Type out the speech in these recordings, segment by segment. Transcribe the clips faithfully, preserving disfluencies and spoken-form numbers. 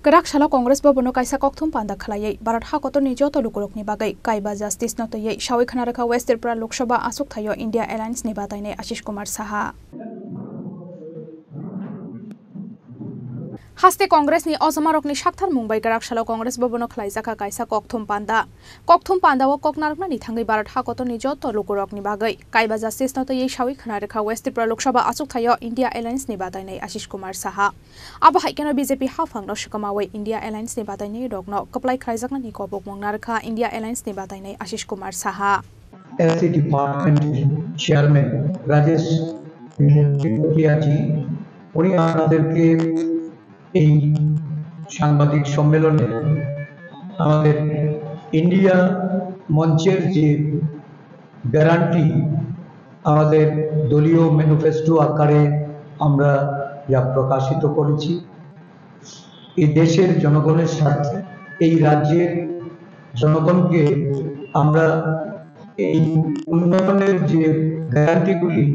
Kwrak salo Congress Bhavan-o kaisa kokthum panda khlaiwi Bharat hakotorni joto lukurokni bagwi kaiba justice-no twiwi sawi khna rwkha West Tripura Lok Sabha achukthai-o India Alliance-ni batainai Ashish Kumar Saha. Haste Congress-ni ojomarokni saktharmung bai kwrak salo Congress Bhavan-o khlaijakha kaisa kokthum panda. Kokthum panda-o kok narwknani thangwi Bharat hakotorni joto lukurokni bagwi kaiba justice-no twiwi sawi khna rwkha West Tripura Lok Sabha achukthai-o India Alliance-ni batainai Ashish Kumar Saha. Abo hai kheno B J P haphangno swkamawi India Alliance-ni batainai rokno kwplai khlaijaknani kobokmung narwkha India Alliance-ni batainai Ashish Kumar Saha. S C department chairman Rajesh Murthy ji, উনি আমাদেরকে এই সাংবাদিক সম্মেলনে আমাদের ইন্ডিয়া মঞ্চের যে গ্যারান্টি আমাদের দলীয় ম্যানিফেস্টো আকারে আমরা যা প্রকাশিত করেছি, এই দেশের জনগণের স্বার্থে, এই রাজ্যের জনগণকে আমরা এই উন্নয়নের যে গ্যারান্টিগুলি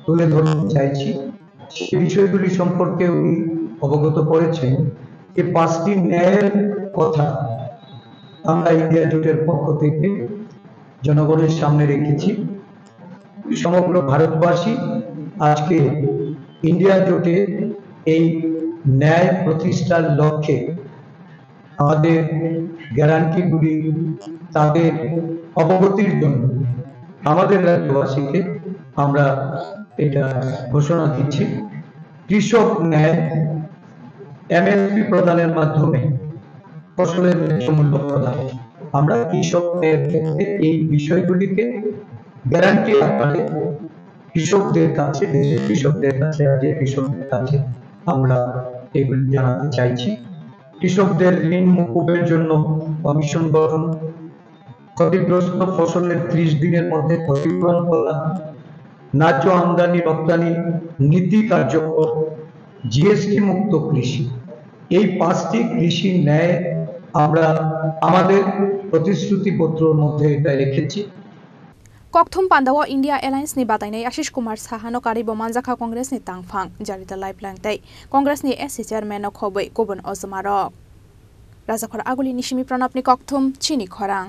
তুলে ধরতে চাইছি, সেই বিষয়গুলি সম্পর্কে উনি অবগত করেছেন। যে পাঁচটি ন্যায়ের কথা আমরা ইন্ডিয়া জোটের পক্ষ থেকে জনগণের সামনে রেখেছি। সমগ্র ভারতবাসী আজকে ইন্ডিয়া জোটে এই ন্যায় প্রতিষ্ঠার লক্ষ্যে আমাদের গ্যারান্টিগুলি তাদের অবগতির জন্য আমাদের রাজ্যবাসীকে আমরা এটা ঘোষণা দিচ্ছি। কৃষক ন্যায়, এমএসপি প্রদানের মাধ্যমে ফসলের ন্যায্য মূল্য প্রদান। আমরা কৃষক ন্যায়ের ক্ষেত্রে এই বিষয়গুলিকে গ্যারান্টি আকারে কৃষকদের কাছে, দেশের কৃষকদের কাছে, রাজ্যের কৃষকদের কাছে আমরা এগুলি জানাতে চাইছি। কৃষকদের ঋণ মকুবের জন্য কমিশন গঠন, ক্ষতিগ্রস্ত ফসলের ত্রিশ দিনের মধ্যে ক্ষতিপূরণ প্রদান, ন্যায্য আমদানি রপ্তানি নীতি কার্যকর, জিএসটি মুক্ত কৃষি, এই পাঁচটি কৃষি ন্যায় আমরা আমাদের প্রতিশ্রুতিপত্রর মধ্যে এটা রেখেছি। Kokthum pandao India Alliance-ni batainai Ashish Kumar Saha-no karwi bo manjakha Congress-ni tangphang Jarita Lifeline tei Congress-ni S C chairman-no khobwi kubun ojomarok. Rajakhor Agulini simi Pranab-ni kokthum chini khorang.